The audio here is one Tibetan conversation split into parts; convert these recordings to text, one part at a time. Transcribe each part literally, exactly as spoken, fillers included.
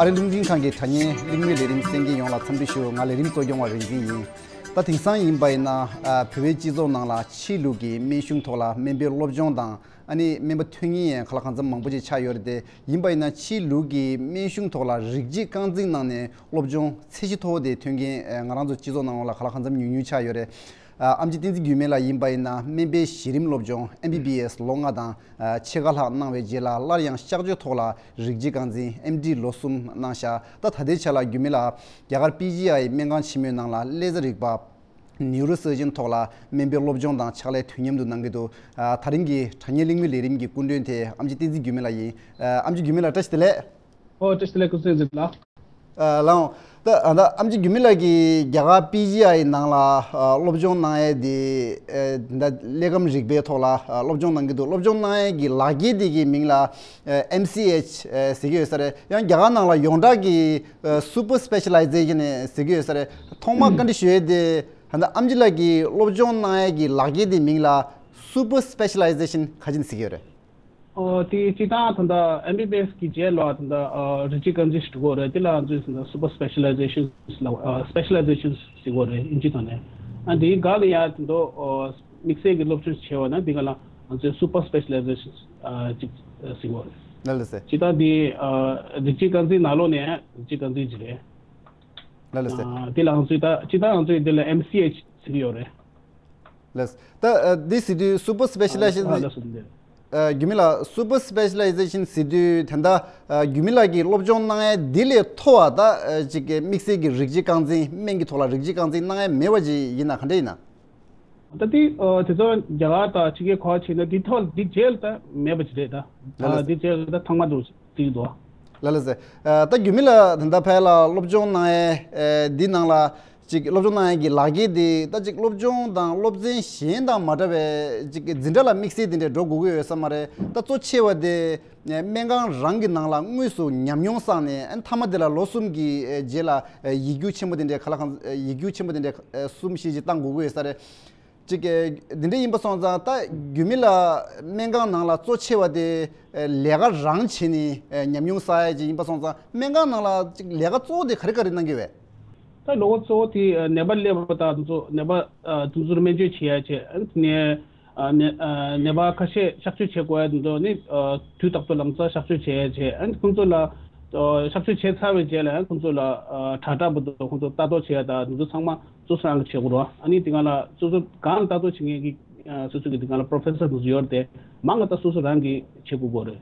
རླུང་འཕྲིན་ཁང་གི་དྲ་བརྙན་གླེང་མོལ་ལས་རིམ་གསན་མཁན་ཡོངས་ལ་འཚམས་འདྲི་ཞུ། ང་ལས་རིམ་གཙོ་སྐྱོང་བ་རིག་འཛིན་ཡིན། ད་དེང་སང་ཡིན་པ་ཡིན་ན་ཨ་བོད་པའི་སྤྱི་ཚོགས་ནང་ལ་ཕྱི་ལུགས་ཀྱི་སྨན་གཞུང་ཐོག་ལ་སྨན་པའི་སློབ་སྦྱོང་དང་ཨ་ནི་སྨན་པ་ཐོན་མཁན་ཡང་ག་ལ་གང་འཚམ་མང་པོ་ཅིག་ཆགས་ཡོད་རེད་དེ། ཡིན་པ་ཡིན་ན་ཕྱི་ལུགས་ཀྱི་སྨན་གཞུང་ཐོག་ལ་རིགས་གཅིག་རྐང་འཛིན་གནང་ནས་སློབ་སྦྱོང་ཚད་གཞི་མཐོ་བོ་དེ་ཐོན་མཁན་ཨ་ང་རང་ཚོ་སྤྱི་ཚོགས་ནང་ལ་ག་ལ་གང་འཚམ་ཉུང་ཉུང་ཆགས་ཡོད་རེད། ཨ་ཨེམ་ཆི་བསྟན་འཛིན་འགྱུར་མེད་ལགས་ཡིན་པ་ཡིན་ན་སྨན་པའི་གཞི་རིམ་སློབ་སྦྱོང་ཨེམ་བི་བི་ཨེས་ལོ་ལྔ་དང་ཨ་ཕྱེད་ཀ་ལྷག་གནང་བའི་རྗེས་ལ་སླར་ཡང་གཤགས་བཅོས་ཐོག་ལ་རིགས་གཅིག་རྐང་འཛིན་ཨེམ་ཌི་ལོ་གསུམ་གནང་ཤག་ད་ད་ལྟའི་ཆ་ལ་འགྱུར་མེད་ལགས་རྒྱ་གར་པི་ཇི་ཨའི་སྨན་ཁང་ཆེན་མོའི་ནང་ལ་ཀླད་རྩ་རིག་པ་ནིའུ་རོ་སར་ཇན་ཐོག་ལ་སྨན་པའི་སློབ་སྦྱོང་དང་ཕྱག་ལས་དུས་མཉམ་དུ་གནང་གི་འདུག་ཨ་ད་རིང་གི་དྲ་བརྙན་གླེང་མོལ་ལས་རིམ་གྱི་སྐུ་མགྲོན་དེ་ཨེམ་ཆི་བསྟན་འཛིན་འགྱུར་མེད་ལགས་ཡིན། ཨ་ཨེམ་ཆི་འགྱུར་མེད་ལགས་བཀྲ་ཤིས་བདེ་ལེགས། ཨོ་བཀྲ་ཤིས་བདེ་ལེགས་སྐུ་ཚེ་མཛེས་ལགས། ཨ་ལགས། ད་ཨ་ད་ཨེམ་ཆི་འགྱུར་མེད་ལགས་ཀྱིས་རྒྱ་གར་པི་ཇི་ཨའི་ནང་ལ་ཨ་སློབ་སྦྱོང་གནང་ཡས་དེ་ཨ་ད་ཀླད་ཁམས་རིག་པའི་ཐོག་ལ་ཨ་སློབ་སྦྱོང་གནང་གི་འདུག་སློབ་སྦྱོང་གནང་ཡས་ཀྱི་ལག་འཁྱེར་དེ་གི་མིང་ལ་ཨ་ཨེམ་སི་ཨེཆ་ཨ་ཟེར་གྱི་ཡོད་ས་རེད། ཡང་རྒྱ་གར་ནང་ལ་ཡོངས་གྲགས་ཀྱི་ཨ་སུ་པར་སི་པེ་ཤ་ལའི་ཟེ་ཤན་ཟེར་གྱི་ཡོད་ས་རེད། ཐོག་མར་བཀའ་འདྲི་ཞུ་ཡས་དེ་ཨ་ད་ཨེམ་ཆི་ལགས་ཀྱིས་སློབ་སྦྱོང་གནང་ཡས་ཀྱི་ལག་འཁྱེར་དེ་མིང་ལ་སུ་པར་སི་པེ་ཤ་ལའི་ཟེ་ཤན་ག་ཅི་ནས་ཟེར་གྱི་ཡོད་རེད། ཨོ་དེ་སྤྱིར་བཏང་ད་ལྟ་ཨེམ་བི་བི་ཨེས་གི་རྗེས་ལ་ད་ལྟ་ཨ་རིགས་གཅིག་རྐང་འཛིན་ཞིག་འགྲོ་གི་རེད། དེ་ལ་ང་ཚོས་ད་ལྟ་སུ་པར་སི་པེ་ཤ་ལའི་ཟེ་ཤན་ལ་ཨ་སི་པེ་ཤ་ལའི་ཟེ་ཤན་ཟེར་གྱི་རེད་ཨིན་ཇི་ཐོག་ནས། ཨ་དེའི་སྒང་ལ་ཡང་ད་ལྟ་ཨོ་དམིགས་བསལ་གྱི་སློབ་སྦྱོང་བྱས་པ་ན་དེ་ག་ལ་ང་ཚོས་སུ་པར་སི་པེ་ཤ་ལའི་ཟེ་ཤན་ཨ་ཅིག་ཟེར་གྱི་རེད། ལགས་ལགས་སེ། སྤྱིར་བཏང་དེ་ཨ་རིགས་གཅིག་རྐང་འཛིན་ནང་ལོགས་ནས་རིགས་གཅིག་རྐང་འཛིན་ཅིག་རེད། ལགས་ལགས་སེ། ཨ་དེ་ལ་ང་ཚོས་ད་སྤྱིར་བཏང་ང་ཚོས་དེ་ལ་ཨེམ་སི་ཨེཆ་ཟེར་གྱི་ཡོད་རེད། ལགས། ད་ཨ་འདི་ཟེར་དུས་སུ་པར་སི་པེ་ཤ་ལའི་ཟེ་ཤན་ཨ་ལགས་སོ་འདི། ཨ་རྒྱུད་མི་ལགས་སུ་པར་སི་པེ་ཤ་ལའི་ཟེ་ཤན་ཟེར་དུས་ད་ལྟ་ཨ་རྒྱུད་མི་ལགས་ཀྱིས་སློབ་སྦྱོང་གནང་ཡས་འདི་ལས་མཐོ་བ་ད་ཨ་ཅིག་དམིགས་བསལ་གྱི་རིགས་གཅིག་རྐང་འཛིན་སྨན་གྱི་ཐོག་ལ་རིགས་གཅིག་རྐང་འཛིན་གནང་ཡས་མེད་པ་ཅིག་ཡིན་ན་ག་འདྲ་ཡིན་ན། ད་དེ་ཨ་དེ་ཚོ་རྒྱ་གར་དང་ཕྱི་རྒྱལ་ཁག་ཕྱིན་ན་དེ་ཐོག་དེ་རྗེས་ལ་ད་མེད་པ་ཅིག་རེད་ད། ལགས་ལགས་ཨ་སེ། དེ་རྗེས་ལ་ད་ཚང་མ་འགྲོ་རྩིས་འདུག་ལགས་ལགས་སེ། ཨ་ད་རྒྱུད་མི་ལགས་ད་ལྟ་ཕར་ལ་སློབ་སྦྱོང་གནང་ཡས་ཨ་འདི་ནང་ལ་ཅིག་སློབ་སྦྱོང་གནང་ཡས་ཀྱི་ལག་འཁྱེར་འདི་ད་ཅིག་སློབ་སྦྱོང་དང་སློབ་ཚན་གཞན་དང་མ་འདྲ་བའི་ཅིག་འཛིན་གྲྭ་ལ་དམིགས་བསལ་འདི་འདྲས་འགྲོ་དགོས་ཀྱི་ཡོད་ས་མ་རེད། ད་གཙོ་ཆེ་བ་དེ་སྨན་ཁང་རང་གི་ནང་ལ་དངོས་སུ་ཉམས་མྱོང་བསགས་ནས་ཨ་མཐའ་མ་དེ་ལ་ལོ་གསུམ་གྱི་རྗེས་ལ་ཡིག་རྒྱུགས་ཆེན་པོ་དེ་འདྲས་ག་ལ་གང་ཡིག་རྒྱུགས་ཆེན་པོ་དེ་འདྲས་གསུམ་བཞི་ཞིག་བཏང་དགོས་ཀྱི་ཡོད་ས་རེད། ཅིག་གི་འདི་འདྲ་ཡིན་པ་སོང་ཙང་ད་རྒྱུད་མི་ལགས་སྨན་ཁང་ནང་ལ་གཙོ་ཆེ་བ་དེ་ལས་ཀ་རང་བྱེད་ནས་ཉམས་མྱོང་བསགས་ཡ་ཅིག་ཡིན་པ་སོང་ཙང་སྨན་ཁང་ནང་ལ་ཅིག་ལས་ཀ་གཙོ་བོ་དེ་ག་རེ་ག་རེ་གནང་གི་ཡོད་པས། ད་ལས་ཀ་གཙོ་བོ་དེ་ནད་པ་སླེབས་པ་དང་དེ་ཚོ་ནད་པ་དེ་ཚོར་སྨན་བཅོས་བྱེད་ཡ་བྱས། ཨ་ནི་ནད་པ་ཁ་ཤས་གཤགས་བཅོས་བྱེད་དགོས་ཡ་དེ་ཚོ་ནི་དུས་རྟག་ཏུ་ལམ་སང་གཤགས་བཅོས་བྱེད་ཡ་བྱས། ཨ་ནི་ཁོང་ཚོ་ལ་གཤགས་བཅོས་བྱས་ཚར་བའི་རྗེས་ལ་ཁོང་ཚོ་ལ་དྲག་དྲག་པོ་དང་ཁོང་ཚོ་ལྟ་རྟོག་བྱེད་ཡ་དང་དེ་ཚོ་ཚང་མ་སོ་སོ་རང་གིས་བྱེད་དགོས་རེད། ཨ་ནི་དེ་སྒང་ལ་སོ་སོ་གང་ལྟ་རྟོག་བྱེད་མཁན་གྱི་ཨ་སོ་སོ་གི་དེ་སྒང་ལ་པོ་རོ་ཕེ་སར་དེ་ཚོ་ཡོད་རེད་དེ། མང་ག་ད་སོ་སོ་རང་གིས་བྱེད་དགོས་ཀྱི་རེད།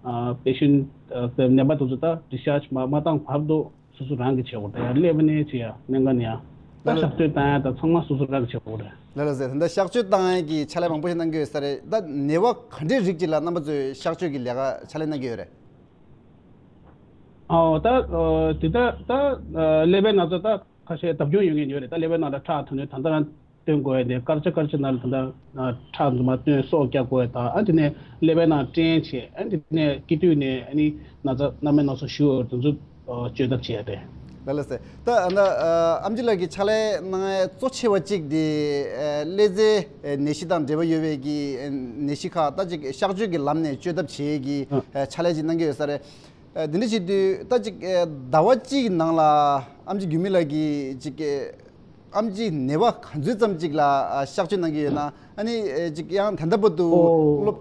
ཨ་པེ་ཤེན་ཊི་ནད་པ་དེ་ཚོ་ད་ཌིས་ཅཱར་ཇི་མ་མ་བཏང་བར་དུ་སོ་སོ་རང་གིས་བྱེད་དགོས་རེད། ཡང་སླེབས་ནས་བྱེད་ཡ་སྨན་ཁང་ནས་ཡང་ད་ལགས་ལགས། གཤགས་བཅོས་བཏང་ཡ་ད་ཚང་མ་སོ་སོ་རང་གིས་བྱེད་དགོས་རེད། ལགས་ལགས་སེ། ད་ལྟ་གཤགས་བཅོས་བཏང་ཡ་གི་ཕྱག་ལས་མང་པོ་ཞིག་གནང་གི་ཡོད་ས་རེད། ད་ནད་པ་ག་འདྲའི་རིགས་ཅིག་ལ་རྣམ་པ་ཚོས་གཤགས་བཅོས་ཀྱི་ལས་ཀ་ཕྱག་ལས་གནང་གི་ཡོད་རེད། ཨོ་ད་ཨ་དེ་ད་ད་ཨ་ཀླད་པའི་ན་ཚ་ད་ཁ་ཤས་བརྡབ་སྐྱོན་ཡོད་མཁན་ཡོད་རེད། ད་ཀླད་པའི་ནང་ལ་ཁྲག་དོན་ནས་ད་ལྟ་རང་བཏོན་དགོས་ཡ་དེ་སྐར་ཆ་སྐར་ཆ་ནང་ལ་ད་ལྟ་ཁྲག་རྫུན་མ་བཏོན་སྲོག་བསྐྱབ་དགོས་ཡ་ད། ཨ་དེ་ནས་ཀླད་པའི་ནང་སྐྲན་བྱས། ཨ་དེ་ནས་སྐྱེ་དུས་ནས་ཨ་ནི་ན་ཚ་སྣ་མིན་སྣ་ཚོགས་ཞུ་བ་དེ་ཚོ་བཅོས་ཐབས་བྱས་ཡ་རེད། ལགས་ལགས་སེ། ད་ཨ་ན་ཨ་ཨེམ་ཆི་ལགས་ཀྱི་ཕྱག་ལས་གནང་ཡ་གཙོ་ཆེ་བ་གཅིག་དེ་ཨ་ཀླད་རྩའི་ནད་གཞི་དང་འབྲེལ་བ་ཡོད་པའི་གི་ནད་གཞི་ཁག་ད་ཅིག་གཤགས་བཅོས་ཀྱི་ལམ་ནས་བཅོས་ཐབས་བྱེད་ཡ་གི་ཨ་ཕྱག་ལས་ཅིག་གནང་གི་ཡོད་ས་རེད། ཨ་དེ་འདྲ་བྱེད་དུས་ད་ཅིག་ཨ་ཟླ་བ་གཅིག་གི་ནང་ལ་ཨེམ་ཆི་འགྱུར་མེད་ལགས་ཀྱིས་ཅིག་ཨ་ཨེམ་ཆིས་ནད་པ་ག་ཚོད་ཙམ་ཅིག་ལ་ཨ་གཤགས་བཅོས་གནང་གི་ཡོད་ན། ཨ་ནི་ཨ་ཅིག་ཡང་ད་ལྟ་བར་དུ་ཨོ་སློབ་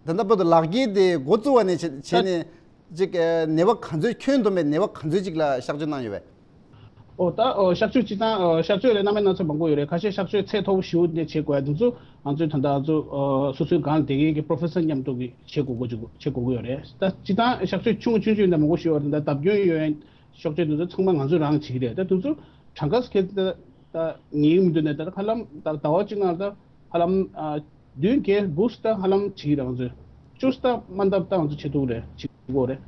ད་ལྟ་བར་དུ་ལག་འཁྱེར་དེ་འགོ་བཙུགས་པ་ནས་བྱས་བྱས་ནས་ཅིག་ཨ་ནད་པ་ག་ཚོད་ཁྱོན་བསྡོམས་པའི་ནད་པ་ག་ཚོད་ཅིག་ལ་གཤགས་བཅོས་གནང་ཡོད་པས། ཨོ་ད་ཨོ་གཤགས་བཅོས་སྤྱིར་བཏང་ཨོ་གཤགས་བཅོས་ལ་རྣམ་པ་སྣ་ཚོགས་མང་པོ་ཡོད་རེད། ཁ་ཤས་གཤགས་བཅོས་ཚད་མཐོ་པོ་ཞེ་པོ་དེ་བྱེད་དགོས་ཡ་དེ་ཚོ་ང་ཚོའི་ད་ལྟ་ང་ཚོ་ཨོ་སོ་སོའི་སྒང་ལ་བསྡད་མཁན་གྱི་པོ་རོ་ཕེ་སར་མཉམ་དུ་གི་བྱེད་དགོས་དགོས་བྱེད་དགོས་ཀྱི་ཡོད་རེད། ད་སྤྱིར་བཏང་གཤགས་བཅོས་ཆུང་ཆུང་ཆུང་འདྲ་མང་པོ་ཞིག་ཡོད་རེད། ད་བརྡབ་སྐྱོན་ཡོད་ཡ་གཤགས་བཅོས་དེ་ཚོ་ཚང་མ་ང་ཚོས་རང་བྱེད་ཀྱི་རེད། ད་དེ་ཚོ་གྲངས་ཀ་ཁེལ་ད་ད་ངེས་མི་འདུག་ནས་ད་ཧ་ལམ་ད་ཟླ་བ་གཅིག་ནང་ད་ཧ་ལམ་ཨ་བདུན་བརྒྱད་དགུ་ཙམ་ད་ཧ་ལམ་བྱེད་ཀྱི་རེད། ང་ཚོས་བཅུ་ཙམ་མ་འདབ་ད་ང་ཚོ་བྱེད་ཐུབ་རེད། བྱེད་དགོས་རེད།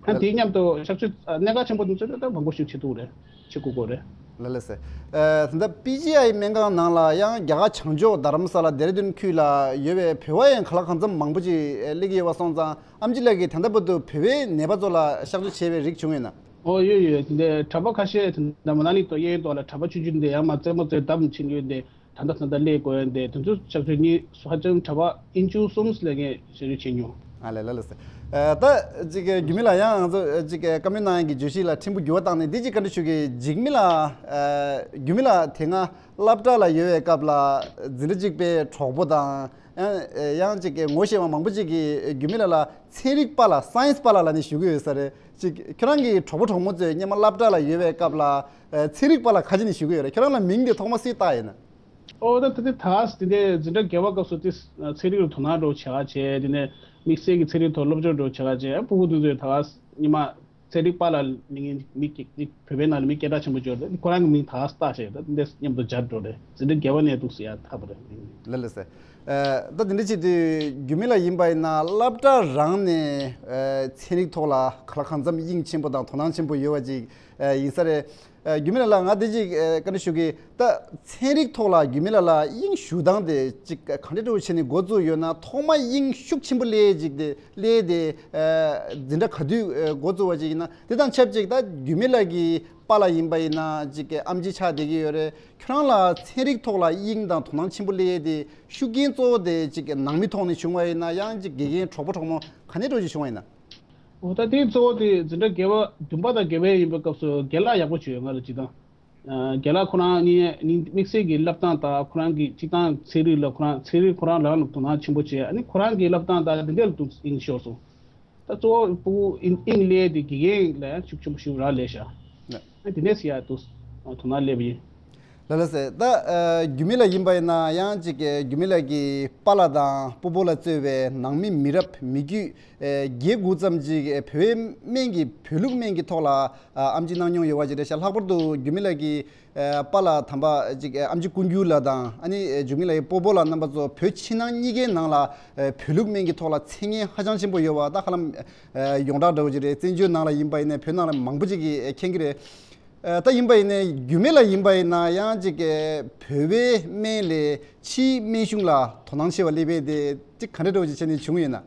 ཨ་དེའི་མཉམ་དུ་གཤགས་བཅོས་ཨ་གནད་འགག་ཆེན་པོ་འདུག་ཟེར་ན་ད་མང་པོ་ཞིག་བྱེད་ཐུབ་རེད། བྱེད་དགོས་དགོས་རེད། ལགས་ལགས་སེ། ཨ་ད་ལྟ་པི་ཇི་ཨའི་སྨན་ཁང་ནང་ལ་ཡང་རྒྱ་གར་བྱང་ཕྱོགས་རྡ་རམ་ས་ལ་དེ་ར་དུན་ཁུལ་ལ་ཡོད་པའི་བོད་པ་ཡང་ག་ལ་གང་འཚམ་མང་པོ་ཅིག་སླེབས་ཀྱི་ཡོད་པ་སོང་ཙང་ཨེམ་ཆི་ལགས་ཀྱིས་ད་ལྟ་བར་དུ་བོད་པའི་ནད་པ་ཚོ་ལ་གཤགས་བཅོས་བྱས་པའི་རིགས་བྱུང་ཡོད་ན། ཨོ་ཡོད་ཡོད། དེ་འདྲའི་གྲྭ་པ་ཁ་ཤས་དེ་འདྲ་མ་ན་ལི་དང་གཡས་གཡོན་ཐོག་ལ་གྲྭ་པ་ཆུང་ཆུང་དེ་ཡང་མ་རྩེད་མོ་རྩེ་བརྡབ་ཕྱིན་ཡོད་དེ། ད་ལྟ་ད་ལྟ་སླེབས་དགོས་ཡོད་དེ། དེ་ཚོ་གཤགས་བཅོས་གཉིས་ཧ་ཅང་གྲྭ་པ་དབྱིན་ཇི་གསུམ་སླེབས་མཁན་གཤགས་བཅོས་བྱས་མྱོང་། ཨ་ལས་ལ་ལ་ཟེར། ཨ། ད་ཅིག་རྒྱུད་མི་ལགས། ཡང་ང་ཚོ་ཅིག་བཀའ་མོལ་གནང་ཡག་གི་བརྗོད་གཞི་ལ་ཕྲན་བུ་འགྱུར་བ་བཏང་ནས་འདི་ཅིག་བཀའ་འདྲི་ཞུ་གི། འཇིགས་མེད་ལགས། ཨ། རྒྱུད་མི་ལགས་དེ་སྔ་སློབ་གྲྭ་ལ་ཡོད་པའི་སྐབས་ལ་འཛིན་གྲྭ་གཅིག་པའི་གྲོགས་པོ་དང་། ཡང་ཡང་ཅིག་ངོ་ཤེས་པ་མང་པོ་ཅིག་གིས་རྒྱུད་མི་ལགས་ལ་ཚན་རིག་པ་ལགས། སའེན་སི་པ་ལགས་ལབ་ནས་ཞུ་གི་ཡོད་ས་རེད། ཅིག་ཁྱོད་རང་གི་གྲོགས་པོ་གྲོགས་མོ་ཚོས་སྔོན་མ་སློབ་གྲྭ་ལ་ཡོད་པའི་སྐབས་ལ་ཚན་རིག་པ་ལགས་ག་རེ་བྱས་ནས་ཞུ་གི་ཡོད་རེད། ཁྱོད་རང་ལ་མིང་དེ་ཐོག་མ་སུས་བཏགས་ཡིན་ན། ཨོ། ད་ད་དེ་ད་དེ་འདྲ་འཛིན་གྲྭ་བརྒྱད་པ་སྐབས་སུ་དེ་ཚན་རིག་ལ་དོ་སྣང་འདྲ་བོ་བྱེད་ག་བྱས། དེ་ནས་དམིགས་བསལ་གྱི་ཚན་རིག་ཐོག་སློབ་སྦྱོང་འདྲ་བོ་བྱེད་ག་བྱས། ཨ། སྤུ་གུ་དེ་ཚོས་ད་སྔོན་མ་ཚན་རིག་པ་ལགས་མིང་མི་སྐད་མི་བོད་པའི་ནང་ལ་མི་སྐད་གྲགས་ཆེན་པོ་ཅིག་ཡོད་རེད། ཁོ་རང་གི་མིང་ད་བཏགས་བྱས། ད་འདི་མཉམ་དུ་སྦྱར་འགྲོ་རེད། འཛིན་གྲྭ་བརྒྱད་པ་ནས་འདུག་ཟེར་ཡ་ཐག་པ་རེད། ལགས་ལགས་སེ། ཨ། ད་དེ་འདྲ་བྱེད་དུས་རྒྱུད་མི་ལགས་ཡིན་པ་ཡིན་ན་སློབ་གྲྭ་རང་ནས། ཨ། ཚན་རིག་ཐོག་ལ་གང་ལ་གང་འཚམ་དབྱིངས་ཆེན་པོ་དང་དོ་སྣང་ཆེན་པོ་ཡོད་པ་ཅིག་ཨ། ཡིན་ས་རེད། ཨ། རྒྱུད་མི་ལགས་ལ་ང་དེ་ཅིག་ཨ། བཀའ་འདྲི་ཞུ་གི། ད་ཚན་རིག་ཐོག་ལ་རྒྱུད་མི་ལགས་ལ་དབྱིངས་ཞུགས་སྟངས་དེ་ཅིག་ག་འདྲ་འདྲ་བོ་བྱས་ནས་འགོ་བཙུགས་ཡོད་ན། ཐོག་མ་དབྱིངས་ཤུགས་ཆེན་པོ་སླེབས་ཅིག་དེ་སླེབས་དེ། ཨ། འཛིན་གྲྭ་ག་དུས་ཨ། འགོ་བཙུགས་པ་ཅིག་ཡིན་ན། དེ་དང་ཆབས་ཅིག་ད་རྒྱུད་མི་ལགས་ཀྱི་པཱ་ལགས་ཡིན་པ་ཡིན་ན་ཅིག་ཨེམ་ཆི་ཆགས་བསྡད་ཀྱི་ཡོད་རེད། ཁྱོད་རང་ལ་ཚན་རིག་ཐོག་ལ་དབྱིངས་དང་དོ་སྣང་ཆེན་པོ་སླེབས་དེ་ཤུགས་རྐྱེན་གཙོ་བོ་དེ་ཅིག་ནང་མི་ཐོག་ནས་བྱུང་བ་ཡིན་ན། ཡང་ཅིག་དགེ་རྒན་གྲོགས་པོ་གྲོགས་མོ་ག་ནས་འགྲོ་ཅིག་བྱུང་བ་ཡིན་ན། འོ། ད་དེ་གཙོ་བོ་དེ་འཛིན་གྲྭ་བརྒྱད་པ། བདུན་པ་དང་བརྒྱད་པ་ཡིན་པའི་སྐབས་སུ་རྒན་ལགས་ཡག་པོ་ཅིག་ཡོད། ང་ལ་སྤྱིར་བཏང་། ཨ། རྒན་ལགས་ཁོ་རང་གཉིས་དམིགས་བསལ་གྱི་སློབ་སྟངས་དང་ཁོ་རང་གི་སྤྱིར་བཏང་ཚན་རིག་ལ་ཁོ་རང་ཚན་རིག་ཁོ་རང་ལ་དོ་སྣང་ཆེན་པོ་བྱས། ཨ་ནི་ཁོ་རང་གི་སློབ་སྟངས་དང་དེ་འདྲ་ལ་ཏོག་ཙམ་དབྱིངས་ཤོར་སོང་། ད་གཙོ་བོ་སྤུ་གུ་དབྱིངས་སླེབས་དེ་དགེ་རྒན་ལ་ཡང་ཤུགས་ཆེན་པོ་ཞིག་རག་ལས་ཤག་ཨ། དེ་ནས་ཡར་ཏོག་ཙམ་དོ་སྣང་སླེབས་པ་ཡིན། ལགས་ལགས་སེ། ད་ཨ། རྒྱུད་མི་ལགས་ཡིན་པ་ཡིན་ན་ཡང་ཅིག་རྒྱུད་མི་ལགས་ཀྱི་པཱ་ལགས་དང་སྤོ་བོ་ལ་གཙོས་པའི་ནང་མི་མི་རབས་མི་རྒྱུད་ཨ། བརྒྱད་དགུ་ཙམ་ཅིག་བོད་པའི་སྨན་གྱི། བོད་ལུགས་སྨན་གྱི་ཐོག་ལ་ཨ། ཨེམ་ཆི་གནང་མྱོང་ཡོད་པ་ཅིག་རེད་ཤག་ལྷག་པར་དུ་རྒྱུད་མི་ལགས་ཀྱི་ཨ། པཱ་ལགས་དམ་པ་ཅིག་ཨ། ཨེམ་ཆི་ཀུན་འགྱུར་ལགས་དང་། ཨ་ནི་ཨ། རྒྱུད་མི་ལགས་ཀྱི་སྤོ་བོ་ལགས་རྣམ་པ་ཚོ་བོད་ཕྱི་ནང་གཉིས་ཀའི་ནང་ལ་ཨ། བོད་ལུགས་སྨན་གྱི་ཐོག་ལ་མཚན་སྙན་ཧ་ཅང་ཆེན་པོ་ཡོད་པ། ད་ཧ་ལམ་ཨ། ཡོངས་གྲགས་འདྲ་བོ་ཅིག་རེད། བཙན་བྱོལ་ནང་ལ་ཡིན་པ་ཡིན་ནའི་བོད་ནང་ལ་མང་པོ་ཅིག་གིས་ཨ། མཁྱེན་གྱི་རེད། ཨ། ད་ཡིན་པ་ཡིན་ནའི་རྒྱུད་མི་ལགས་ཡིན་པ་ཡིན་ན་ཡང་ཅིག་ཨ། བོད་པའི་སྨན་ལས་ཕྱིའི་སྨན་གཞུང་ལ་དོ་སྣང་ཆེ་བ་སླེབས་པ་དེ་ཅིག་ག་འདྲ་འདྲ་བོ་ཅིག་བྱས་ནས་བྱུང་ཡོད་ན།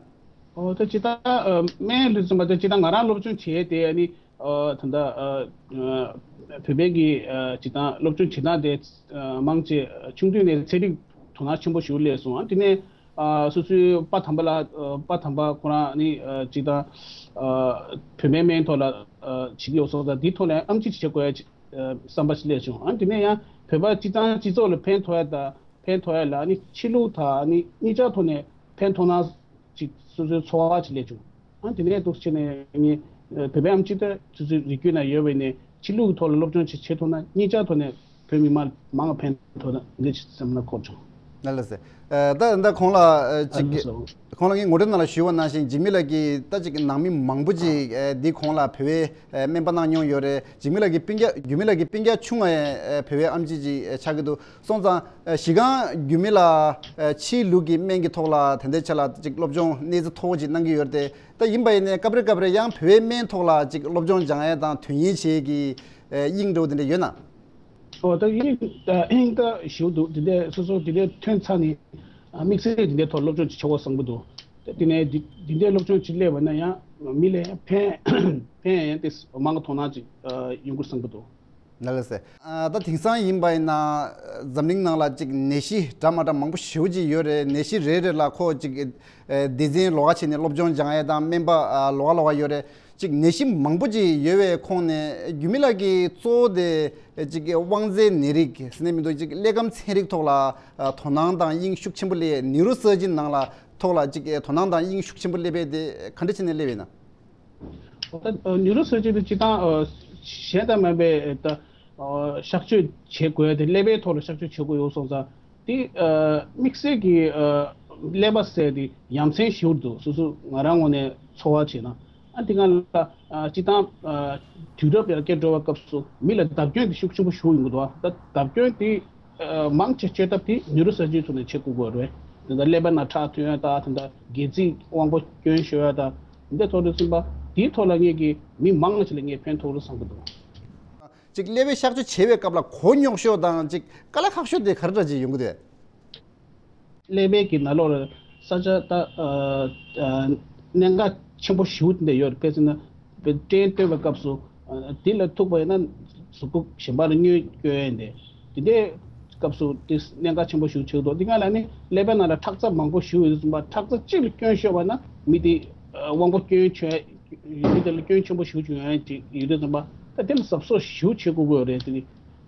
ཨོ། ད་སྤྱིར་བཏང་ཨ། སྨན་ལ་བརྩོན་པ་དེ་སྤྱིར་བཏང་ང་རང་སློབ་སྦྱོང་བྱས་ཏེ། ཨ་ནི་ཨ། ད་ལྟ་ཨ། ཨ། བོད་པའི་གི་ཨ། སྤྱིར་བཏང་སློབ་སྦྱོང་བྱེད་སྟངས་དེ་ཨ། མང་ཆེ་ཆུང་དུས་ནས་ཚན་རིག་དོ་སྣང་ཆེན་པོ་ཞིག་སླེབས་སོང་། ཨ། དེ་ནས་ཨ། སོ་སོའི་པ་དམ་པ་ལགས། ཨ། པ་དམ་པ་ཁོ་རང་ནི་ཨ། སྤྱིར་བཏང་ཨ། བོད་སྨན་སྨན་ཐོག་ལ་ཨ། བྱེད་ཀྱི་ཡོད་སོང་ཙང་། དེའི་ཐོག་ལ་ཨེམ་ཆི་བྱེད་དགོས་ཡ་ཅིག་ཨ། བསམ་པ་ཞིག་སླེབས་བྱུང་། ཨ། དེ་ནས་ཡང་བོད་པ་སྤྱིར་བཏང་སྤྱི་ཚོགས་ལ་ཕན་ཐོགས་ཡ་དང་། ཕན་ཐོགས་ཡ་ལ་ནི་ཕྱི་ལུགས་དང་ནི་གཉིས་ཆ་ཐོག་ནས་ཕན་ཐོགས་ན་ཅིག་སོ་སོའི་ཚོར་བ་ཅིག་སླེབས་བྱུང་། ཨ། དེ་ནས་འདུག་བྱས་ནས་ངས་བོད་པའི་ཨེམ་ཆི་དེ་སོ་སོའི་རིགས་རྒྱུད་ན་ཡོད་པ་ཡིན་ནའི་ཕྱི་ལུགས་ཀྱི་ཐོག་ལ་སློབ་སྦྱོང་ཅིག་བྱེད་ཐུབ་ན། གཉིས་ཆ་ཐོག་ནས་བོད་མི་མང་མང་ཕན་ཐོགས་ན་འདི་ཅིག་སེམས་ནང་འཁོར་བྱུང་། ལགས་ལགས་སེ། ཨ། ད་ད་གོང་ལ་ཨ། ཅིག་ཨ། ལགས་སོ། གོང་ལ་ངས་ངོ་སྤྲོད་ནང་ལ་ཞུས་པ་ནང་བཞིན་འཇིགས་མེད་ལགས་ཀྱིས་ད་ཅིག་ནང་མི་མང་པོ་ཅིག་ཨ། འདི་གོང་ལ་བོད་པའི་ཨ། སྨན་པ་གནང་མྱོང་ཡོད་རེད། འཇིགས་མེད་ལགས་ཀྱི་སྤུན་ཀྱག་འཇིགས་མེད་ལགས་ཀྱི་སྤུན་ཀྱག་ཆུང་བ་ཨ། བོད་པའི་ཨེམ་ཆི་ཅིག་ཨ། ཆགས་ཀྱི་འདུག་སོང་ཙང་། ཨ། གཞི་རྐང་རྒྱུད་མི་ལ་ཨ། ཕྱིའི་ལུགས་ཀྱི་སྨན་གྱི་ཐོག་ལ་དེ་འདྲའི་ཆ་ལ་ཅིག་སློབ་སྦྱོང་གནས་ཚད་མཐོ་བོ་ཅིག་གནང་གི་ཡོད་རེད་དེ། ད་ཡིན་པ་ཡིན་ནའི་སྐབས་རེ་སྐབས་རེ་ཡང་བོད་པའི་སྨན་ཐོག་ལ་ཅིག་སློབ་སྦྱོང་སྦྱང་ཡས་དང་དོན་གཉེར་བྱེད་ཀྱི་ཨ། དབྱིངས་འདྲ་བོ་དེ་འདྲ་ཡོད་ན། ཨོ། ད་དབྱིངས་ད་དབྱིངས་ད་ཞེ་པོ་འདུག་དེ་འདྲའི་སོ་སོ་དེ་འདྲའི་ཐོན་ཚར་ནས་ཨ། དམིགས་བསལ་དེ་འདྲའི་ཐོག་སློབ་སྦྱོང་ཅིག་བྱེད་དགོས་བསམ་གྱི་འདུག་དེ་ནས་དེ་དེ་འདྲའི་སློབ་སྦྱོང་ཅིག་སླེབས་པ་ན་ཡང་མི་ལ་ཡང་ཕན་ཕན་ཡང་དེ་མང་གི་དོ་སྣང་ཅིག་ཨ། ཡོང་གི་རེད་བསམ་གྱི་འདུག་ལགས་ལགས་སེ། ཨ། ད་དེང་སང་ཡིན་པ་ཡིན་ན་འཛམ་གླིང་ནང་ལ་ཅིག་ནད་གཞི་འདྲ་མ་འདྲ་མང་པོ་ཞེ་པོ་ཅིག་ཡོད་རེད། ནད་གཞི་རེ་རེ་ལ་ཁོ་ཅིག་ཨ། སྡེ་ཚན་ལོགས་ཀ་བྱས་ནས་སློབ་སྦྱོང་སྦྱང་ཡས་དང་སྨན་པ་ཨ། ལོགས་ཀ་ལོགས་ཀ་ཡོད་རེད། ཅིག་ནད་གཞི་མང་པོ་ཅིག་ཡོད་པའི་ཁོངས་ནས་རྒྱུད་མི་ལགས་ཀྱིས་གཙོ་བོ་དེ་ཅིག་དབང་རྩའི་ནད་རིགས་ཟེར་ནས་མི་འདུག་ཅིག་ཀླད་ཁམས་ཚན་རིག་ཐོག་ལ་ཨ། དོ་སྣང་དང་དབྱིངས་ཤུགས་ཆེན་པོ་སླེབས། ནིའུ་རོ་སར་ཇིན་ནང་ལ་ཐོག་ལ་ཅིག་དོ་སྣང་དང་དབྱིངས་ཤུགས་ཆེན་པོ་སླེབས་པ་དེ་ག་འདྲ་བྱས་ནས་སླེབས་ཡོད་ན། ད་ནིའུ་རོ་སར་ཇིན་དེ་སྤྱིར་བཏང་ཨ། གཞན་དང་མ་འདྲ་བའི་ད་ཨ། གཤག་བཅོས་བྱེད་དགོས་དེ་ཀླད་པའི་ཐོག་ལ་གཤག་བཅོས་བྱེད་དགོས་ཡོད་སོང་ཙང་། དེ་ཨ། དམིགས་བསལ་གྱི་ཨ། ཀླད་པ་ཟེར་དེ་ཡ་མཚན་ཞེ་པོ་འདུག་སོ་སོ་ང་རང་ངོས་ནས་ཚོར་བ་བྱས་ན། ཨ། དེ་སྒང་ལ་ཨ། སྤྱིར་བཏང་ཨ། དུས་རབས་ཡར་རྒྱས་འགྲོ་བའི་སྐབས་སུ་མི་ལ་བརྡབ་སྐྱོན་དེ་ཤུགས་ཆེན་པོ་ཞིག་ཡོང་གི་འདུག་ད་བརྡབ་སྐྱོན་དེ་ཨ། མང་ཆེ་བཅོས་ཐབས་དེ་ནིའུ་རོ་སར་ཇི་རི་ཐོག་ནས་བྱེད་དགོས་ཀྱི་རེད། དེ་འདྲ་ཀླད་པ་ནང་ཁྲག་ཐོན་ཡ་དང་། དེ་འདྲ་སྒལ་ཚིགས་དབང་པོ་སྐྱོན་ཤོར་ཡ་དང་། དེ་འདྲ་ཐོག་ནས་གསུངས་པ་དེའི་ཐོག་ལ་ངེད་ཀྱིས་མི་མང་ཆེ་ལ་ངས་ཕན་ཐོགས་རེད་བསམ་གྱི་འདུག་ཅིག་ཀླད་པའི་གཤག་བཅོས་བྱེད་པའི་སྐབས་ལ་མགོ་རྙོག་ཤོས་དང་ཅིག་དཀའ་ལས་ཁག་ཤོས་དེ་ག་རེ་འདྲ་ཅིག་ཡོང་གི་འདུག་ཀླད་པའི་གི་ནང་ལོགས་ལ་ས་ཆ་ད་ཨ་ཨ་གནད་འགག་ཆེན་པོ་ཞེ་པོ་དེ་འདྲ་ཡོད་རེད། དཔེ་མཚོན་ན་དཔེ་སྐྲན་བཏོན་པའི་སྐབས་སུ་ཨ་དེ་ལ་ཐུག་པ་ཡིན་ན་གཟུགས་པོ་གཞན་པ་ལ་གནོད་སྐྱོན་ཡིན་ཏེ། དེ་འདྲའི་སྐབས་སུ་དེ་གནད་འགག་ཆེན་པོ་ཞེ་པོ་ཆགས་འདུག་དེ་སྒང་ལ་ནི་ཀླད་པའི་ནང་ལ་ཁྲག་རྩ་མང་པོ་ཞེ་པོ་ཡོད་དུས་ཙམ་པ། ཁྲག་རྩ་གཅིག་ལ་སྐྱོན་ཤོར་བ་ན་མི་དེ་ དབང་པོ་སྐྱོན་ཆེ་ཡུལ་དེ་ལ་སྐྱོན་ཆེན་པོ་ཞེ་པོ་ཅིག་ཡོང་ཡ་ཅིག་ཡོད་དུས་ཙམ་པ། ད་དེ་ལ་གཟབ་གཟབ་ཞེ་པོ་བྱེད་དགོས་ཀྱི་ཡོད་རེད། དེ་ནི་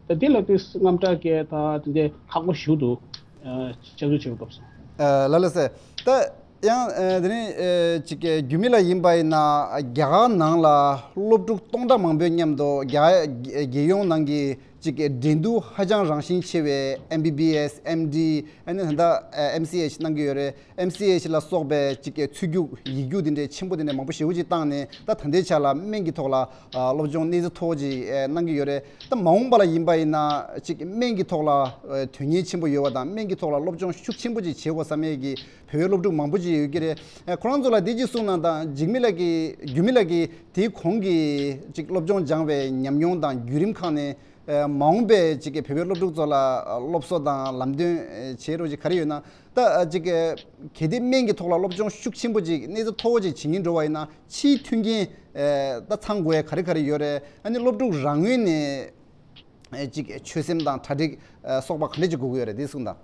ད་དེ་ལ་དེ་དངངས་སྐྲག་སྐྱེ་ད་དེ་འདྲའི་ལྷག་པ་ཞེ་པོ་འདུག་ཨ། ལྕགས་འཛུགས་བྱེད་པའི་སྐབས་སུ། ཨ། ལགས་ལགས་སེ། ད་ཡང་ཨ་དེ་ནི་ཨ་ཅིག་ཨ་རྒྱུད་མི་ལགས་ཡིན་པ་ཡིན་ན་རྒྱ་གར་ནང་ལ་སློབ་ཕྲུག་སྟོང་ཕྲག་མང་པོའི་མཉམ་དུ་རྒྱ་རྒྱལ་ཡོངས་ནང་གི་ཅིག་འགྲན་བསྡུར་ཧ་ཅང་རང་བཞིན་ཆེ་བའི་ཨེམ་བི་བི་ཨེས། ཨེམ་ཌི། ཨ་ནི་ད་ལྟ་ཨེམ་སི་ཨེཆ་གནང་གི་ཡོད་རེད། ཨེམ་སི་ཨེཆ་ལ་སོགས་པའི་ཅིག་ཚུད་རྒྱུགས་ཡིག་རྒྱུགས་དེ་འདྲའི་ཆེན་པོ་དེ་འདྲའི་མང་པོ་ཞེ་པོ་ཅིག་བཏང་ནས། ད་ད་ལྟའི་ཆ་ལ་སྨན་གྱི་ཐོག་ལ་ཨ་སློབ་སྦྱོང་གནས་ཚད་མཐོ་པོ་ཅིག་ཨ་གནང་གི་ཡོད་རེད། ད་མ་འོངས་པ་ལ་ཡིན་པ་ཡིན་ན་ཅིག་སྨན་གྱི་ཐོག་ལ་ཨ་དོན་གཉེར་ཆེན་པོ་ཡོད་པ་དང་། སྨན་གྱི་ཐོག་ལ་སློབ་སྦྱོང་ཤུགས་ཆེན་པོ་ཅིག་བྱེད་དགོས་བསམ་ཡས་ཀྱི་བོད་པའི་སློབ་ཕྲུག་མང་པོ་ཅིག་ཡོད་ཀྱི་རེད། ཨ་ཁོ་རང་ཚོ་ལ་དེ་ཅིག་གསུངས་གནང་དང་། འཇིགས་མེད་ལགས་ཀྱིས། འཇིགས་མེད་ལགས་ཀྱིས་དེའི་གོང་གི་ཅིག་སློབ་སྦྱོང་སྦྱངས་པའི་ཉམས་མྱོང་དང་བརྒྱུད་རིམ་ཁག་ནས་ཨ་མ་འོངས་པའི་ཅིག་གི་བོད་པའི་སློབ་ཕྲུག་ཚོ་ལ་ཨ་སློབ་གསོ་དང་ལམ་སྟོན་ཨ་བྱེད་རོགས་ཅིག་ག་རེ་ཡོད་ན། ད་ཨ་ཅིག་གལ་ཏེ་སྨན་གྱི་ཐོག་ལ་སློབ་སྦྱོང་ཤུགས་ཆེན་པོ་ཅིག་གནས་ཚད་མཐོ་པོ་ཅིག་བྱེད་མཁན་འགྲོ་བ་ཡིན་ན། ཕྱིའི་མཐུན་རྐྱེན་ཨ་ད་ཚང་དགོས་ཡ་ག་རེ་ག་རེ་ཡོད་རེད། ཨ་ནི་སློབ་ཕྲུག་རང་ངོས་ནས་ཨ་ཅིག་ཆོད་སེམས་དང་གྲ་སྒྲིག་ཨ་སོགས་པ་ག་འདྲ་ཅིག་དགོས་ཀྱི་ཡོད་རེད། འདི་གསུངས་དང་།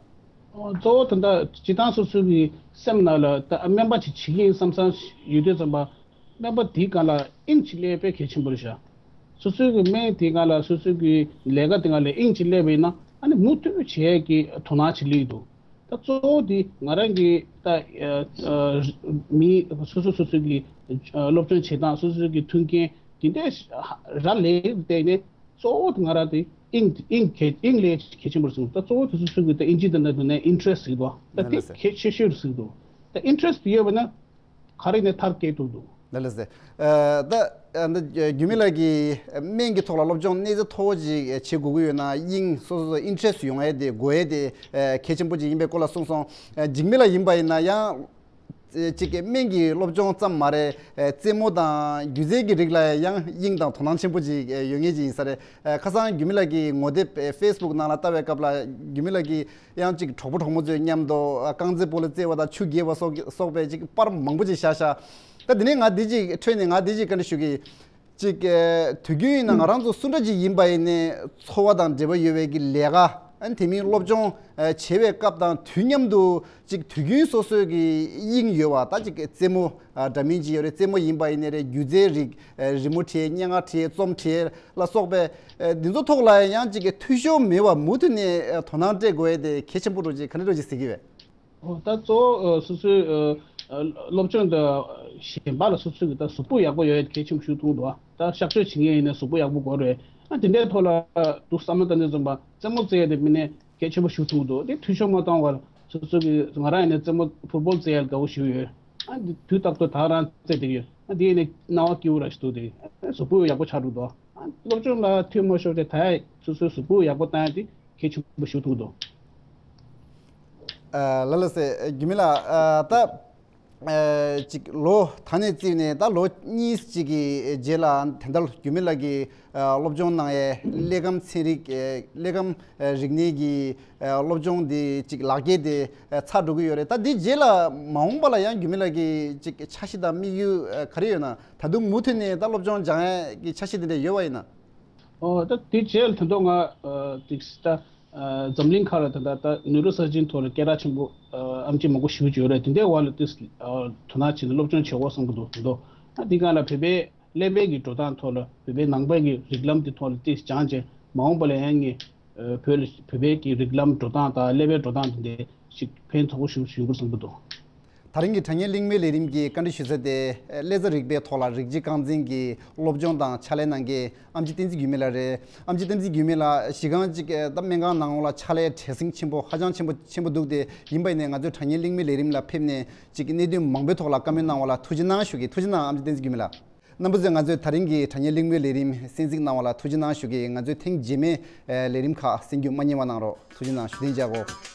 ཨོ། གཙོ་བོ་ད་ལྟ་སྤྱིར་བཏང་སོ་སོའི་གི་སེམས་ནང་ལ་ད་སྨན་པ་ཅིག་བྱེད་ཀྱི་ཡིན་བསམ་བསམ་ཡོད་དུས་ཙམ་པ། སྨན་པ་དེའི་སྒང་ལ་དབྱིངས་ཅིག་སླེབས་དཔེ་གལ་ཆེན་པོ་རེད་ཤག་སོ་སོའི་གི་སྨན་དེའི་སྒང་ལ། སོ་སོའི་གི་ལས་ཀ་དེའི་སྒང་ལ་དབྱིངས་ཅིག་སླེབས་པ་ཡིན་ན། ཨ་ནི་མུ་མཐུད་བྱེད་ཡས་ཀྱི་དོ་སྣང་ཅིག་སླེབས་འདུག་ད་གཙོ་བོ་དེ་ང་རང་གི་ད་ཨ་ཨ་མི་སོ་སོ་སོ་སོའི་གི་ཨ་སློབ་སྦྱོང་བྱེད་སྟངས། སོ་སོའི་གི་མཐུན་རྐྱེན་དེ་འདྲ་རག་ལས་བལྟས་ནས། གཙོ་བོ་དེ་ང་རང་དེ་དབྱིངས་དབྱིངས་གལ་དབྱིངས་ལས་གལ་ཆེན་པོ་རེད་བསམ། ད་གཙོ་བོ་དེ་ཚོ་ཚུན་གྱི་ད་དབྱིན་ཇི་དེ་འདྲ་དེ་ནས་ཨིན་ཊི་རེ་སི་ཊི་ཟེར་གྱི་འདུག་ད་དེ་ལགས་སེ། གལ་ཆེ་ཤོས་རེད་ཟེར་གྱི་འདུག་ད་ཨིན་ཊི་རེ་སི་ཊི་དེ་ཡོད་པ་ན་ག་རེ་ནས་མཐར་སྐྱེལ་ཐུབ་འདུག་ལགས་ལགས་སེ། ཨ་ད་ཨ་ད་རྒྱུད་མི་ལགས་ཀྱིས་སྨན་གྱི་ཐོག་ལ་སློབ་སྦྱོང་གནས་ཚད་མཐོ་པོ་ཅིག་བྱེད་དགོས་ཀྱི་ཡོད་ན། དབྱིངས་སོ་སོ་སོ་ཨིན་ཊི་རེ་སི་ཊི་ཡོང་ཡས་དེ་དགོས་ཡས་དེ་ཨ་གལ་ཆེན་པོ་ཅིག་ཡིན་པའི་སྐོར་ལ་གསུངས་སོང་། ཨ་འཇིགས་མེད་ལགས་ཡིན་པ་ཡིན་ན་ཡང་། ཅིག་གི་སྨན་གྱི་སློབ་སྦྱོང་ཙམ་མ་རེད། ཨེ་རྩེད་མོ་དང་སྒྱུ་རྩལ་གྱི་རིགས་ལ་ཡང་དབྱིངས་དང་དོ་སྣང་ཆེན་པོ་ཅིག་ཨེ་ཡོད་མཁན་ཅིག་ཡིན་ས་རེད། ཨེ་ཁ་སང་རྒྱུད་མི་ལགས་ཀྱི་ངོ་དེབ་ཨེ་ཕེ་སི་བུག་ནང་ལ་ལྟ་བའི་སྐབས་ལ། རྒྱུད་མི་ལགས་ཀྱིས་ཡང་ཅིག་གྲོགས་པོ་གྲོགས་མོ་ཚོའི་མཉམ་དུ་ཨ་རྐང་རྩེད་སྤོ་ལོ་རྩེ་བ་དང་ཆུ་རྐྱལ་བ་སོགས་སོགས་པའི་ཅིག་པར་མང་པོ་ཅིག་བཞག་ཤག་ད་དེ་ནས་ང་འདི་ཅིག་འཕྲོས་ནས་ང་འདི་ཅིག་བཀའ་འདྲི་ཞུ་གི། ཅིག་ཨེ་དུས་རྒྱུན་ཡིན་ན་ང་རང་ཚོ་སུ་འདྲ་ཅིག་ཡིན་པ་ཡིན་ནའི་འཚོ་བ་དང་འབྲེལ་བ་ཡོད་པའི་གི་ལས་ཀ། ཨ་ནི་དེ་མིན་སློབ་སྦྱོང་ཨེ་བྱེད་པའི་སྐབས་དང་དུས་མཉམ་དུ་ཅིག་དུས་རྒྱུན་སོ་སོའི་གི་དབྱིངས་ཡོད་པ། ད་ཅིག་རྩེད་མོ་ཨ་འདྲ་མིན་ཅིག་ཡོད་རེད། རྩེད་མོ་ཡིན་པ་ཡིན་ནའི་རེད། སྒྱུ་རྩལ་རིགས་ཨེ་རི་མོ་བྲིས། སྙན་ངག་བྲིས། རྩོམ་བྲིས་ལ་སོགས་པའི་ཨེ་འདི་ཚོ་ཐོག་ལ་ཡང་ཅིག་གི་འཐུས་ཤོར་མེད་པར་མུ་མཐུད་ནས་ཨེ་དོ་སྣང་སྤྲད་དགོས་ཡས་དེ་གལ་ཆེན་པོ་འདྲ་ཅིག་ག་འདྲ་འདྲ་ཅིག་གཟིགས་ཀྱི་རེད། ཨོ། ད་གཙོ་བོ་ཨ་སོ་སོའི་ཨ་ཨ་སློབ་སྦྱོང་དང་གཞན་པ་ལ་སོ་སོའི་གི་ད་གཟུགས་པོ་ཡག་པོ་ཡོད་ཡ་གལ་ཆེན་པོ་ཞིག་མཐོང་འདུག་ད་གཤག་བཅོས་བྱེད་མཁན་ཡིན་ན་གཟུགས་པོ་ཡག་པོ་དགོས་རེད། ཨ་དེ་འདྲའི་ཐོག་ལ་འདུག་བསམ་བློ་བཏང་དུས་ཙམ་པ་རྩེད་མོ་རྩེ་ཡ་དེ་མིན་ནས་གལ་ཆེན་པོ་ཞིག་མཐོང་འདུག་དེ་འཐུས་ཤོར་མ་བཏང་བར་སོ་སོ་གི། ང་རང་ཡིན་ན་རྩེད་མོ་ཕུཊ་བོལ་རྩེ་ཡ་དགའ་པོ་ཞིག་ཡོད། ཨ་དེ་དུས་རྟག་ཏུ་ད་རང་རྩེ་བསྡད་ཀྱི་ཡོད། ཨ་དེ་ཡིན་ན་སྣང་བ་སྐྱིད་པོ་ར་ཞིག་འདུག་དེ་གཟུགས་པོ་ཡག་པོ་ཆགས་འགྲོ་འདུག་ཨ་སློབ་སྦྱོང་ལ་འཐུས་མ་ཤོར་ཏེ་ད་ཡ་སོ་སོའི་གཟུགས་པོ་ཡག་པོ་བཏང་ཡ་དེ་གལ་ཆེན་པོ་ཞིག་མཐོང་འདུག་ཨ་ལགས་ལགས་སེ། རྒྱུད་མི་ལགས། ཨ་ད་ཨ་ཅིག་ལོ་ད་ནས་བརྩིས་ནས་ད་ལོ་གཉིས་ཅིག་གི་རྗེས་ལ་དེ་འདྲ་རྒྱུད་མི་ལགས་ཀྱིས་ཨ་སློབ་སྦྱོང་གནང་ཡས་གླེགས་བམ་ཚན་རིག་ཨ་གླེགས་བམ་ཨ་རིག་གནས་ཀྱི་ཨ་སློབ་སྦྱོང་འདི་ཅིག་ལག་འཁྱེར་དེ་ཨ་ཚར་འགྲོ་གི་ཡོད་རེད། ད་འདི་རྗེས་ལ་མ་འོངས་པ་ལ་ཡང་རྒྱུད་མི་ལགས་ཀྱི་ཅིག་འཆར་གཞི་དང་དམིགས་ཡུལ་ཨ་ག་རེ་ཡོད་ན། ད་དུང་མུ་མཐུད་ནས་ད་སློབ་སྦྱོང་སྦྱང་ཡས་ཀྱི་འཆར་གཞི་དེ་འདྲ་ཡོད་པ་ཡིན་ན། ཨོ། ད་དེ་རྗེས་ལ་ད་དུང་ང་ཨ་ཅིག་ད་ཨ་འཛམ་གླིང་ཁག་ལ་ད་ད་ད་ནུ་རོ་སར་ཇན་ཐོག་ལ་སྐད་གྲགས་ཆེན་པོ་ཨ་ཨེམ་ཆི་མང་པོ་ཞེ་པོ་ཅིག་ཡོད་རེད། དེ་འདྲའི་འོག་ལ་ཏིས་ཨ་དོ་སྣང་བྱས་ནས་སློབ་སྦྱོང་བྱེད་དགོས་བསམ་གྱི་འདུག་དེ་འདུག་ཨ་དེ་སྒང་ལ་བོད་པའི་ཀླད་པའི་གི་འགྲོ་སྟངས་ཐོག་ལ། བོད་པའི་ནང་པའི་གི་རིགས་ལམ་དེ་ཐོག་ལ་ཏིས་སྦྱངས་བྱས། མ་འོངས་པ་ལ་ཡང་ངས་ཨ་བོད་ལ་བོད་པའི་གི་རིགས་ལམ་འགྲོ་སྟངས་དང་ཀླད་པའི་འགྲོ་སྟངས་དེ་འདྲའི་ཞིག་ཕན་ཐོགས་པོ་ཞེ་པོ་ཅིག་ཡོང་གི་རེད་བསམ་གྱི་འདུག་ད་རིང་གི་དྲ་བརྙན་གླེང་མོལ་ལས་རིམ་གྱི་བཀའ་འདྲི་ཞུ་ས་དེ་ཀླད་རྩ་རིག་པའི་ཐོག་ལ་རིགས་གཅིག་རྐང་འཛིན་གྱི་སློབ་སྦྱོང་དང་ཕྱག་ལས་གནང་མཁན་ཨེམ་ཆི་བསྟན་འཛིན་རྒྱུད་མི་ལགས་རེད། ཨེམ་ཆི་བསྟན་འཛིན་རྒྱུད་མི་ལགས་གཞི་རྐང་གཅིག་ད་སྨན་ཁང་ནང་ལོགས་ལ་ཕྱག་ལས་བྲེལ་ཟིང་ཆེན་པོ། ཧ་ཅང་ཆེན་པོ་ཆེན་པོ་འདུག་སྟེ། ཡིན་པ་ཡིན་ནའི་ང་ཚོའི་དྲ་བརྙན་གླེང་མོལ་ལས་རིམ་ལ་ཕེབས་ནས་ཅིག་གནད་དོན་མང་པོའི་ཐོག་ལ་བཀའ་མོལ་གནང་བ་ལ་ཐུགས་རྗེ་གནང་ཞུ་གི། ཐུགས་རྗེ་གནང་། ཨེམ་ཆི་བསྟན་འཛིན་རྒྱུད་མི་ལགས། རྣམ་པ་ཚོས་ང་ཚོའི་ད་རིང་གི་དྲ་བརྙན་གླེང་མོལ་ལས་རིམ་གསན་གཟིགས་གནང་བ་ལ་ཐུགས་རྗེ་གནང་ཞུ་གི། ང་ཚོའི་ཐེངས་རྗེས་མའི་ལས་རིམ་ཁག་གསན་རྒྱུ་མ་བསྙེལ་བ་གནང་རོགས། ཐུགས་རྗེ་གནང་། ཞུ་རྟེན་བཅའ་སྒོ།